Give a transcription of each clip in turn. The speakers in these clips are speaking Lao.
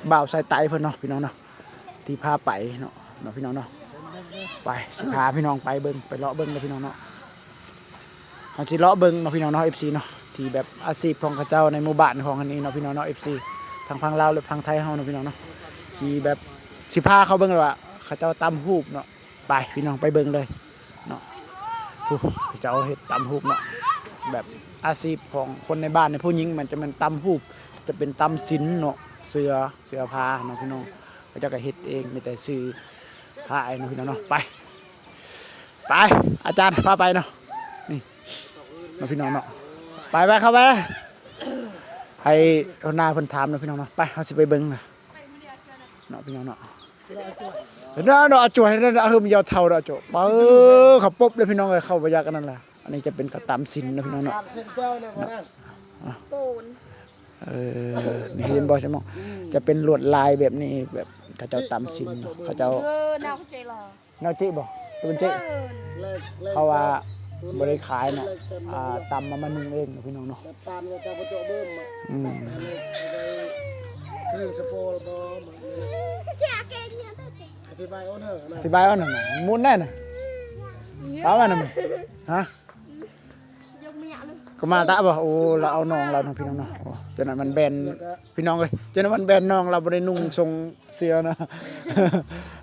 ບ່າວສາຍໃຕ້ເພິ່ນເນາະ ພີ່ນ້ອງເນາະ ທີ່ພາໄປເນາະ ເນາະ ພີ່ນ້ອງເນາະ. ໄປ ຊິພາພີ່ນ້ອງໄປເບິ່ງ ໄປເລາະເບິ່ງເດີພີ່ນ້ອງເນາະ. ເຮົາຊິເລາະເບິ່ງເນາະ ພີ່ນ້ອງເນາະ ເອັຟຊີເນາະ ທີ່ແບບອາຊີບຂອງເຂົາເຈົ້າໃນໝູ່ບ້ານຂອງອັນນີ້ເນາະ ພີ່ນ້ອງເນາະ ເອັຟຊີ ທັງຝັ່ງລາວ ແລະ ຝັ່ງໄທເຮົາເນາະ ພີ່ນ້ອງເນາະ. ທີ່ແບບຊິພາເຂົາເບິ່ງແລ້ວວ່າເຂົາເຈົ້າຕຳຫູບເນາະ. ໄປ ພີ່ນ້ອງ ໄປເບິ່ງເລີຍເນາະ. ຜູ້ ເຂົາເຈົ້າເຮັດຕຳຫູບເນາະ ແບບອາຊີບຂອງຄົນໃນບ້ານນີ້ ຜູ້ຍິງມັນຈະແມ່ນຕຳຫູບ ຈະເປັນຕຳສິນເນາະ ເສືອ ເສືອຜ້າເນາະ ພີ່ນ້ອງ. ເຂົາເຈົ້າກໍເຮັດເອງ ມີແຕ່ຊື້ຜ້າເອງເນາະ ພີ່ນ້ອງເນາະ. ໄປ ໄປ ອາຈານພາໄປເນາະ ນີ້ເນາະ ພີ່ນ້ອງເນາະ. ໄປ ໄປ ເຂົ້າໄປ ໃຫ້ຫົວໜ້າເພິ່ນຖາມເນາະ ພີ່ນ້ອງເນາະ. ໄປ ເຮົາຊິໄປເບິ່ງນະເນາະ ພີ່ນ້ອງເນາະ. ເນາະ ເນາະ ອາຈົວ ເນາະ ເຮີມ ຢາວເທົ້າ ເນາະ ອາຈົວ. ເອີ ເຂົາປົບເລີຍ ພີ່ນ້ອງເອີຍ ເຂົ້າບໍ່ຢາກອັນນັ້ນລະ. ອັນນີ້ຈະເປັນເຂົາຕຳສິນເນາະ ພີ່ນ້ອງເນາະ. ເອີ ນີ້ເຫັນບໍ່ ສະໝອງ ຈະເປັນລວດລາຍແບບນີ້ ແບບເຂົາເຈົ້າຕຳສິນເນາະ ເຂົາເຈົ້າ ເອີ ນາວເຈລາ ນາວເຈບໍ່ ຕົວເຈ ເຂົາວ່າບໍ່ໄດ້ຂາຍເນາະ ອ່າ ຕຳເອົາມານຸ່ງເອງເນາະ ພີ່ນ້ອງເນາະ. ອືມ ອະທິບາຍເອົານະ ອະທິບາຍເອົານະ ມຸນແນ່ນະ ປາມານະ ຮະ ກໍມາຕະບໍ່. ໂອ້ ລາວເອົານ້ອງລາວເນາະ ພີ່ນ້ອງເນາະ. ໂອ້ ຈັ່ງນັ້ນມັນແບນ ພີ່ນ້ອງເອີຍ ຈັ່ງນັ້ນມັນແບນນ້ອງລາວບໍ່ໄດ້ນຸ່ງຊົງເສື້ອນະ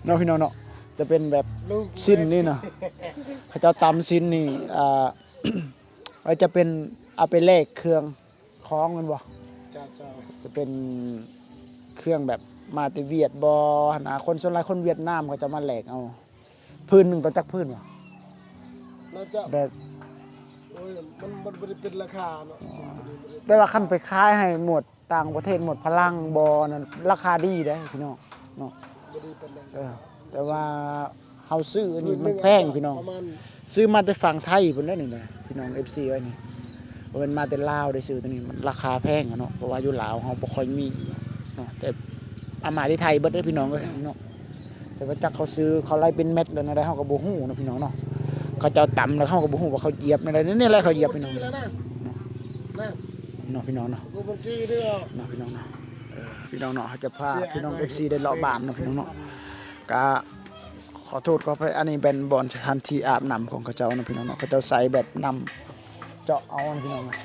ເນາະ ພີ່ນ້ອງເນາະ. ຈະເປັນແບບສິ້ນນີ້ນະ ເຂົາເຈົ້າຕຳສິ້ນນີ້ ອ່າ ເອີ ຈະເປັນ ເອົາໄປແລກເຄື່ອງຂອງແມ່ນບໍ່? ເຈົ້າ ເຈົ້າ ຈະເປັນເຄື່ອງແບບມາແຕ່ຫວຽດບໍ່ຫັ້ນນະ. ຄົນ ສ່ວນຫຼາຍຄົນຫວຽດນາມເຂົາຈະມາແລກເອົາ ພື້ນໜຶ່ງຕໍ່ຈັກພື້ນຫວາ? ໜ້າຈະ ແບບ ໂອ້ຍ ມັນ ມັນບໍ່ໄດ້ເປັນລາຄາເນາະ ສິ່ງຕົວນີ້ບໍ່ໄດ້ ແຕ່ວ່າຄັນໄປຂາຍໃຫ້ໝວດຕ່າງປະເທດ ໝວດຝຣັ່ງບໍ່ນັ້ນ ລາຄາດີເດ້ພີ່ນ້ອງເນາະ. ບໍ່ດີປານໃດ ເອີ ແຕ່ວ່າເຮົາຊື້ອັນນີ້ມັນແພງພີ່ນ້ອງ ຊື້ມາແຕ່ຝັ່ງໄທພຸ້ນເດ້ນີ້ນະ ພີ່ນ້ອງເອັຟຊີເອີຍ. ນີ້ບໍ່ແມ່ນມາແຕ່ລາວໄດ້ຊື້ຕົວນີ້ ມັນລາຄາແພງເນາະ ເພາະວ່າຢູ່ລາວເຮົາບໍ່ຄ່ອຍມີເນາະ ແຕ່ ອາມາທີ່ໄທເບິດເດ້ພີ່ນ້ອງເອີຍເນາະ. ແຕ່ວ່າຈັກເຂົາຊື້ເຂົາໄລ່ເປັນແມັດແລ້ວແນວໃດເຮົາກໍບໍ່ຮູ້ເນາະ ພີ່ນ້ອງເນາະ. ເຂົາເຈົ້າຕຳແລ້ວເຮົາກໍບໍ່ຮູ້ວ່າເຂົາຢຽບແນວໃດ ນີ້ແຫຼະເຂົາຢຽບພີ່ນ້ອງເນາະ ເນາະ ພີ່ນ້ອງເນາະ ເນາະ ພີ່ນ້ອງເນາະ. ເອີ ພີ່ນ້ອງເນາະ ເຮົາຈະພາພີ່ນ້ອງເອັຟຊີໄດ້ເລາະບ້ານເນາະ ພີ່ນ້ອງເນາະ. ກະ ຂໍໂທດຂໍອະໄພ ອັນນີ້ແມ່ນບ່ອນສະຖານທີ່ອາບນ້ຳຂອງເຂົາເຈົ້າເນາະ ພີ່ນ້ອງເນາະ. ເຂົາເຈົ້າໃສ່ແບບນ້ຳເຈາະເອົາ ພີ່ນ້ອງເນາະ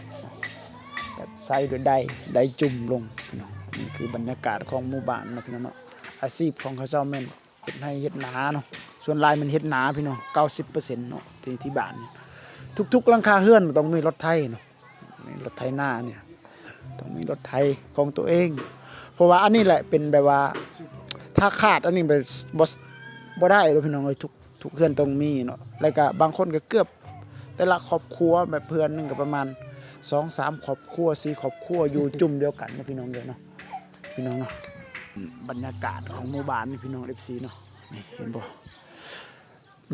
ແບບໃສ່ໂດຍໄດ້ ໄດ້ຈຸ່ມລົງ ພີ່ນ້ອງ. ນີ້ຄືບັນຍາກາດຂອງໝູ່ບ້ານເນາະ ພີ່ນ້ອງເນາະ. ອາຊີບຂອງເຂົາເຈົ້າແມ່ນເຮັດໄຮ່ເຮັດນາເນາະ ສ່ວນຫຼາຍແມ່ນເຮັດນາ ພີ່ນ້ອງ ເກົ້າສິບເປີເຊັນເນາະ. ທີ່ ທີ່ບ້ານນີ້ ທຸກໆຫຼັງຄາເຮືອນຕ້ອງມີລົດໄຖເນາະ ມີລົດໄຖນານີ້ ຕ້ອງມີລົດໄຖຂອງຕົວເອງ ເພາະວ່າອັນນີ້ແຫຼະເປັນແບບວ່າ ຖ້າຂາດອັນນີ້ແບບ ບໍ່ ບໍ່ໄດ້ເດ້ພີ່ນ້ອງເອີຍ. ທຸກ ທຸກເຮືອນຕ້ອງມີເນາະ ແລ້ວກະບາງຄົນກະເກືອບ ແຕ່ລະຄອບຄົວແບບເຮືອນໜຶ່ງກະປະມານສອງສາມຄອບຄົວ ສີ່ຄອບຄົວ ຢູ່ຈຸ່ມດຽວກັນເນາະ ພີ່ນ້ອງເອີຍເນາະ ພີ່ນ້ອງເນາະ. ບັນຍາກາດຂອງໝູ່ບ້ານນີ້ ພີ່ນ້ອງເອັຟຊີເນາະ ນີ້ເຫັນບໍ່?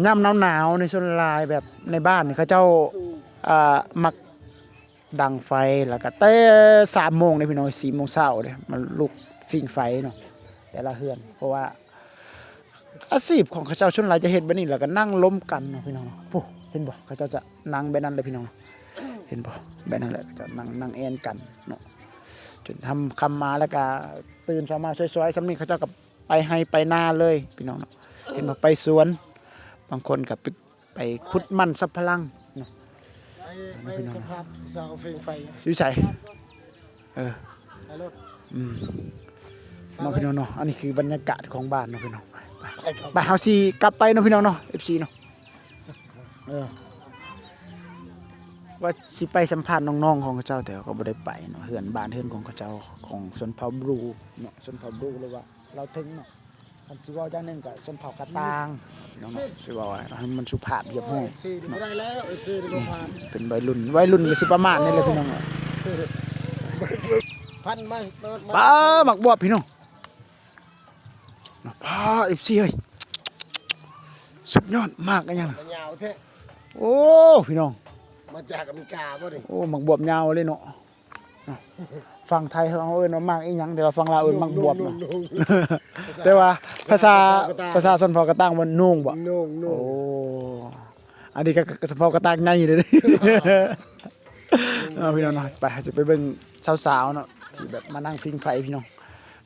ຍາມໜາວໆນີ້ ສ່ວນຫຼາຍແບບໃນບ້ານນີ້ເຂົາເຈົ້າ ອ່າ ມັກດັງໄຟ ແລ້ວກະແຕ່ສາມໂມງເດ້ພີ່ນ້ອງ ສີ່ໂມງເຊົ້າເດ້ ມາລຸກຟິງໄຟເນາະ ແຕ່ລະເຮືອນ. ເພາະວ່າອາຊີບຂອງເຂົາເຈົ້າສ່ວນຫຼາຍຈະເຮັດແບບນີ້ ແລ້ວກະນັ່ງລົມກັນເນາະ ພີ່ນ້ອງເນາະ. ພຸ້ນ ເຫັນບໍ່ ເຂົາເຈົ້າຈະນັ່ງແບບນັ້ນເລີຍ ພີ່ນ້ອງເນາະ ເຫັນບໍ່? ແບບນັ້ນແຫຼະ ເຂົາເຈົ້ານັ່ງ ນັ່ງແອ່ນກັນເນາະ ຈົນຄ່ຳ ຄ່ຳມາ ແລ້ວກະຕື່ນເຊົ້າມາສວຍໆ ສ່ຳນີ້ເຂົາເຈົ້າກະ ໄປໄຮ່ໄປນາເລີຍພີ່ນ້ອງເນາະ. ເຫັນບໍ່ ໄປສວນ ບາງຄົນກໍໄປ ໄປຂຸດມັນສຳປະຫຼັງເນາະ. ໄປ ໄປສຳພາດສາວເຟງໄຟ ຢູ່ໃສ? ເອີ ໄປໂລດ ອືມ ເນາະ ພີ່ນ້ອງເນາະ. ອັນນີ້ຄືບັນຍາກາດຂອງບ້ານເນາະ ພີ່ນ້ອງ. ໄປ ໄປ ເຮົາຊິກັບໄປເນາະ ພີ່ນ້ອງເນາະ ເອັຟຊີເນາະ. ເອີ ວ່າຊິໄປສຳພາດນ້ອງໆຂອງເຂົາເຈົ້າ ແຕ່ກໍບໍ່ໄດ້ໄປເນາະ. ເຮືອນບ້ານເຮືອນຂອງເຂົາເຈົ້າ ຂອງຊົນເຜົ່າບລູເນາະ ຊົນເຜົ່າບລູ ຫຼືວ່າ ລາວເຖິງເນາະ. ຄັນຊິເວົ້າຢ່າງໜຶ່ງກໍຊົນເຜົ່າກະຕ່າງເນາະ ຊິເວົ້າໃຫ້ມັນສຸພາບຮຽບຮ້ອຍເນາະ. ເປັນໄວລຸ້ນ ໄວລຸ້ນກໍຊິປະມານນີ້ແຫຼະ ພີ່ນ້ອງ. ພັນມາ ປາ ໝາກບວບ ພີ່ນ້ອງ. ປາ ເອັຟຊີເອີຍ ສຸດຍອດ ໝາກອີຫຍັງນະ? ຍາວແທ້ ໂອ້ ພີ່ນ້ອງ ມາຈາກອາເມລິກາບໍ່ນີ້? ໂອ້ ໝາກບວບຍາວເລີຍເນາະ. ຝັ່ງໄທເຮົາເອີ້ນວ່າໝາກອີ່ຫຍັງ ແຕ່ວ່າຝັ່ງລາວເອີ້ນໝາກບວບເນາະ. ໂໜ່ງ ໂໜ່ງ ໂໜ່ງ ແຕ່ວ່າພາສາ ພາສາຊົນເຜົ່າກະຕ່າງ ພາສາຊົນເຜົ່າກະຕ່າງວ່າໂໜ່ງ ໂໜ່ງ ໂອ້ ອັນນີ້ກໍ ກໍຊົນເຜົ່າກະຕ່າງໃຫຍ່ເດ້. ເອົາ ພີ່ນ້ອງເນາະ ໄປ ຈະໄປເບິ່ງສາວໆເນາະ ທີ່ແບບມານັ່ງຜິງໄຟ ພີ່ນ້ອງ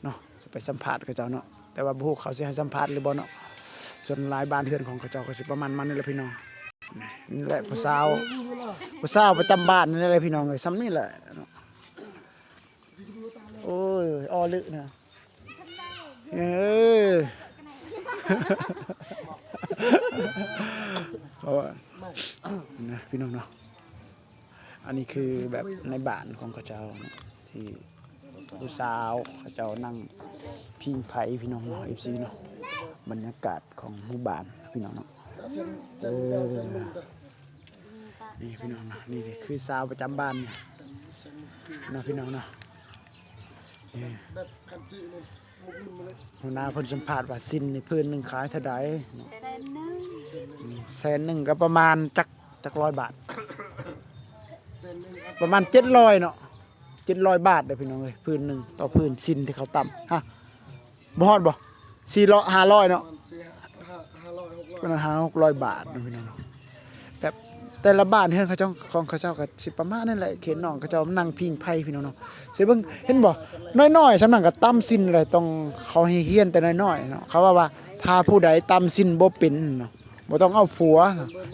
ເນາະ. ໄປສຳພາດເຂົາເຈົ້າເນາະ ແຕ່ວ່າບໍ່ຮູ້ເຂົາຊິໃຫ້ສຳພາດຫຼືບໍ່ເນາະ. ສ່ວນຫຼາຍບ້ານເຮືອນຂອງເຂົາເຈົ້າກໍຊິປະມານ ມານີ້ແຫຼະພີ່ນ້ອງ. ນີ້ແຫຼະຜູ້ສາວ ຜູ້ສາວປະຈຳບ້ານນີ້ແຫຼະພີ່ນ້ອງເອີຍ ສ່ຳນີ້ແຫຼະເນາະ. ໂອ້ຍ ອໍລຶນະ ເອີ ໂອ້ຍ ນະ ພີ່ນ້ອງເນາະ. ອັນນີ້ຄືແບບໃນບ້ານຂອງເຂົາເຈົ້າເນາະ ທີ່ຜູ້ສາວເຂົາເຈົ້ານັ່ງຜິງໄຟ ພີ່ນ້ອງເນາະ ເອັຟຊີເນາະ. ບັນຍາກາດຂອງໝູ່ບ້ານ ພີ່ນ້ອງເນາະ. ໂອ້ ນີ້ພີ່ນ້ອງເນາະ ນີ້ຄືສາວປະຈຳບ້ານນີ້ເນາະ ພີ່ນ້ອງເນາະ. ເອີ ຫົວໜ້າເພິ່ນສຳພາດວ່າສິ້ນນີ້ຜືນໜຶ່ງຂາຍເທົ່າໃດເນາະ? ແສນໜຶ່ງ ອືມ ແສນໜຶ່ງກໍປະມານຈັກ ຈັກຮ້ອຍບາດ? ປະມານເຈັດຮ້ອຍເນາະ ເຈັດຮ້ອຍບາດເດ້ພີ່ນ້ອງເອີຍ ຜືນໜຶ່ງຕໍ່ຜືນສິ້ນທີ່ເຂົາຕຳ ຮະ ບໍ່ຮອດບໍ່? ສີ່ຮ້ອຍ ຫ້າຮ້ອຍເນາະ ປະມານຫ້າຮ້ອຍ ຫົກຮ້ອຍ ປະມານຫ້າຮ້ອຍ ຫົກຮ້ອຍບາດເນາະ ພີ່ນ້ອງເນາະ. ແບບແຕ່ລະບ້ານເຮືອນເຂົາເຈົ້າ ຂອງເຂົາເຈົ້າກໍຊິປະມານນັ້ນແຫຼະ ເຂດນ້ອງເຂົາເຈົ້ານັ່ງຜິງໄຟ ພີ່ນ້ອງເນາະ. ຊິເບິ່ງ ເຫັນບໍ່ ນ້ອຍໆສ່ຳນັ້ນກໍຕຳສິ້ນໄດ້ ຕ້ອງເຂົາໃຫ້ຮຽນແຕ່ນ້ອຍໆເນາະ. ເຂົາວ່າ ວ່າຖ້າຜູ້ໃດຕຳສິ້ນບໍ່ເປັນເນາະ ບໍ່ຕ້ອງເອົາຜົວ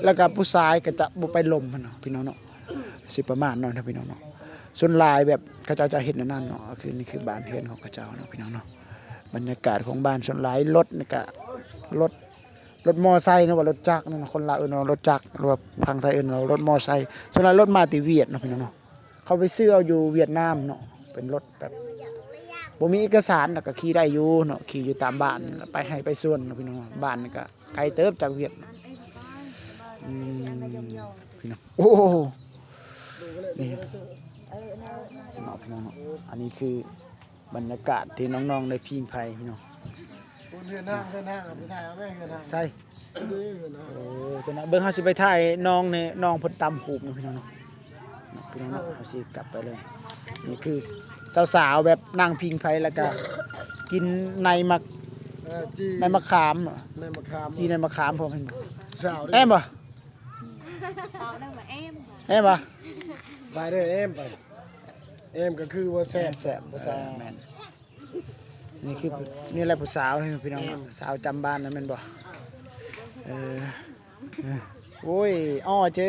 ແລ້ວກໍຜູ້ຊາຍກໍຈະບໍ່ໄປລົມຫັ້ນເນາະ ພີ່ນ້ອງເນາະ. ຊິປະມານນັ້ນເນາະ ພີ່ນ້ອງເນາະ. ສ່ວນຫຼາຍແບບເຂົາເຈົ້າຈະເຮັດແນວນັ້ນເນາະ ຄືນີ້ຄືບ້ານເຮືອນຂອງເຂົາເຈົ້າເນາະ ພີ່ນ້ອງເນາະ. ບັນຍາກາດຂອງບ້ານ ສ່ວນຫຼາຍລົດນີ້ກະ ລົດ ລົດມໍໄຊ ຫຼືວ່າລົດຈັກນັ້ນ ຄົນລາວເອີ້ນວ່າລົດຈັກ ຫຼືວ່າທາງໄທເອີ້ນວ່າລົດມໍໄຊ. ສ່ວນຫຼາຍລົດມາແຕ່ຫວຽດເນາະ ພີ່ນ້ອງເນາະ. ເຂົາໄປຊື້ເອົາຢູ່ຫວຽດນາມເນາະ ເປັນລົດແບບບໍ່ມີເອກະສານ ແລ້ວກໍຂີ່ໄດ້ຢູ່ເນາະ ຂີ່ຢູ່ຕາມບ້ານ ໄປໄຮ່ໄປສວນເນາະ ພີ່ນ້ອງເນາະ. ບ້ານນີ້ກໍໄກເຕີບຈາກຫວຽດ ອືມ ພີ່ນ້ອງ ໂອ້ ນີ້ເນາະ ພີ່ນ້ອງເນາະ. ອັນນີ້ຄືບັນຍາກາດທີ່ນ້ອງໆໄດ້ຜິງໄຟ ພີ່ນ້ອງ. ໂອ້ ເຮືອນນາງ ເຮືອນນາງ ເອົາໄປຖ່າຍເອົາແມ່ ເຮືອນນາງ ໃສ? ເອີ ເຮືອນນາງ ໂອ້ ຕົວນັ້ນ ເບິ່ງ ເຮົາຊິໄປຖ່າຍນ້ອງນີ້ ນ້ອງເພິ່ນຕຳຮູບເນາະ ພີ່ນ້ອງເນາະ. ເນາະ ພີ່ນ້ອງເນາະ ເຮົາຊິກັບໄປເລີຍ. ນີ້ຄືສາວໆແບບນັ່ງຜິງໄຟ ແລ້ວກະກິນໃນໝາກ ເອີ ຈີ່ ໃນໝາກຂາມ ໃນໝາກຂາມ ຈີ່ໃນໝາກຂາມພ້ອມ ເຫັນບໍ່? ສາວເດ້ ແອມບໍ່? ສາວເດ້ ມາແອມ ແອມບໍ່? ໄປເດີ ແອມໄປ ແອມກໍຄືວ່າແຊບ ແຊບ ພາສາ ເອີ ແມ່ນ. ນີ້ຄື ນີ້ແຫຼະຜູ້ສາວ ພີ່ນ້ອງ ສາວຈຳບ້ານນະ ແມ່ນບໍ່? ເອີ ໂອ້ຍ ອໍ້ເຈີ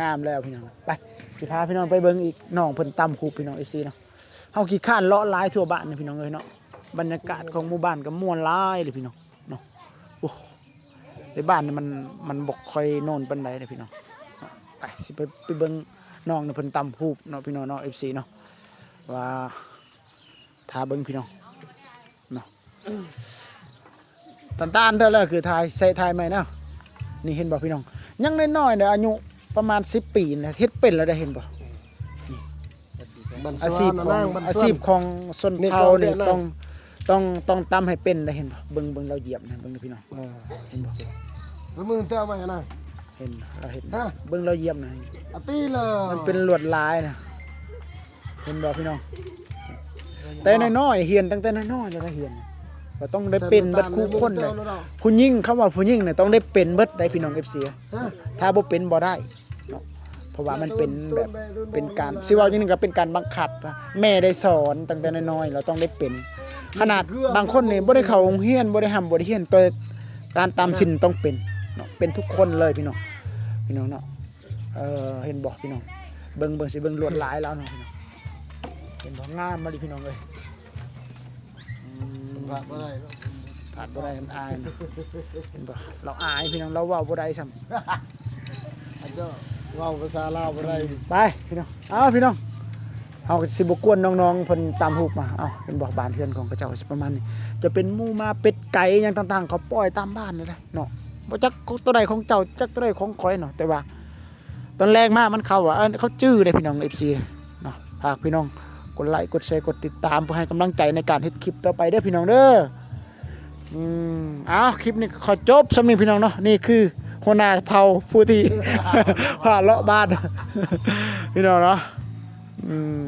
ງາມແລ້ວ ພີ່ນ້ອງ. ໄປ ຊິພາພີ່ນ້ອງໄປເບິ່ງອີກ ນ້ອງເພິ່ນຕຳຮູບ ພີ່ນ້ອງ ເອັຟຊີເນາະ. ເຮົາຂີ້ຄ້ານເລາະຫຼາຍທົ່ວບ້ານນະ ພີ່ນ້ອງເອີຍເນາະ. ບັນຍາກາດຂອງໝູ່ບ້ານກໍມ່ວນຫຼາຍເລີຍ ພີ່ນ້ອງເນາະ. ໂອ້ ໃນບ້ານນີ້ມັນ ມັນບໍ່ຄ່ອຍໂນນປານໃດເດ້ ພີ່ນ້ອງ. ໄປ ຊິໄປ ໄປເບິ່ງນ້ອງນະ ເພິ່ນຕຳຮູບເນາະ ພີ່ນ້ອງເນາະ ເອັຟຊີເນາະ ວ່າ ຖ້າເບິ່ງ ພີ່ນ້ອງເນາະ. ຕານຕານເທື່ອລະຄືຖ່າຍ ໃສ່ຖ່າຍໃໝ່ເນາະ. ນີ້ເຫັນບໍ່ ພີ່ນ້ອງ ຍັງນ້ອຍໆເດ້ ອາຍຸປະມານສິບປີນະ ເຮັດເປັນແລ້ວໄດ໋ ເຫັນບໍ່? ອາຊີບຂອງ ອາຊີບຂອງຊົນເຜົ່ານີ້ ຕ້ອງ ຕ້ອງ ຕ້ອງຕຳໃຫ້ເປັນໄດ໋ ເຫັນບໍ່? ເບິ່ງ ເບິ່ງລາວຢຽບນະ ເບິ່ງ ພີ່ນ້ອງ ເອີ ເຫັນບໍ່? ລະມືແຕ່ເອົາມານະ ເຫັນ ລາວເຮັດ ຮະ ເບິ່ງລາວຢຽບນະ ອາຕີລະ ມັນເປັນລວດລາຍນະ. ເຫັນບໍ່ ພີ່ນ້ອງ? ແຕ່ນ້ອຍໆ ຮຽນຕັ້ງແຕ່ນ້ອຍໆ ລະໄດ້ຮຽນ ກໍຕ້ອງໄດ້ເປັນເບິດຄູ່ຄົນເດ້. ຜູ້ຍິງ ຄຳວ່າຜູ້ຍິງນະ ຕ້ອງໄດ້ເປັນເບິດໄດ໋ ພີ່ນ້ອງ ເອັຟຊີ ຖ້າບໍ່ເປັນບໍ່ໄດ້ເນາະ. ເພາະວ່າມັນເປັນແບບ ເປັນການ ຊິເວົ້າຈັ່ງໜຶ່ງກໍເປັນການບັງຄັບ. ແມ່ໄດ້ສອນຕັ້ງແຕ່ນ້ອຍໆ ລະຕ້ອງໄດ້ເປັນ. ຂະໜາດບາງຄົນນີ້ບໍ່ໄດ້ເຂົ້າໂຮງຮຽນ ບໍ່ໄດ້ຮ່ຳບໍ່ໄດ້ຮຽນ ແຕ່ການຕຳສິນຕ້ອງເປັນເນາະ ເປັນທຸກຄົນເລີຍ ພີ່ນ້ອງ ພີ່ນ້ອງເນາະ. ເອີ ເຫັນບໍ່ ພີ່ນ້ອງ ເບິ່ງ ເບິ່ງ ຊິເບິ່ງລວດລາຍລາວເນາະ ພີ່ນ້ອງ. ເຫັນບໍ່? ງາມມາລີ ພີ່ນ້ອງເອີຍ. ອືມ ສຳພາດບໍ່ໄດ້ເນາະ ສຳພາດບໍ່ໄດ້ ມັນອາຍນະ. ເຫັນບໍ່? ລາວອາຍ ພີ່ນ້ອງ ລາວເວົ້າບໍ່ໄດ້ຊ້ຳ. ເຈົ້າເວົ້າພາສາລາວບໍ່ໄດ້. ໄປ ພີ່ນ້ອງ ເອົາ ພີ່ນ້ອງ ເຮົາກໍຊິບໍ່ກວນນ້ອງໆເພິ່ນຕຳຮູບມາ. ເອົາ ເຫັນບໍ່? ບ້ານເຮືອນຂອງເຂົາເຈົ້າກໍຊິປະມານນີ້ ຈະເປັນໝູໝາ ເປັດໄກ່ ຫຍັງຕ່າງໆ ເຂົາປ່ອຍຕາມບ້ານນີ້ແຫຼະເນາະ. ບໍ່ຈັກໂຕໃດຂອງເຈົ້າ ຈັກໂຕໃດຂອງຂ້ອຍເນາະ ແຕ່ວ່າ ຕອນແລກມາມັນເຂົ້າວ່າ ເອີ ເຂົາຈື່ເດ້ ພີ່ນ້ອງ ເອັຟຊີເນາະ. ຝາກພີ່ນ້ອງກົດໄລ ກົດແຊ ກົດຕິດຕາມ ເພື່ອໃຫ້ກຳລັງໃຈໃນການເຮັດຄລິບຕໍ່ໄປເດີ ພີ່ນ້ອງເດີ. ອືມ ເອົາ ຄລິບນີ້ຂໍຈົບສ່ຳນີ້ ພີ່ນ້ອງເນາະ. ນີ້ຄືຫົວໜ້າເຜົ່າຜູ້ທີ່ ພາເລາະບ້ານ ພີ່ນ້ອງເນາະ. ອືມ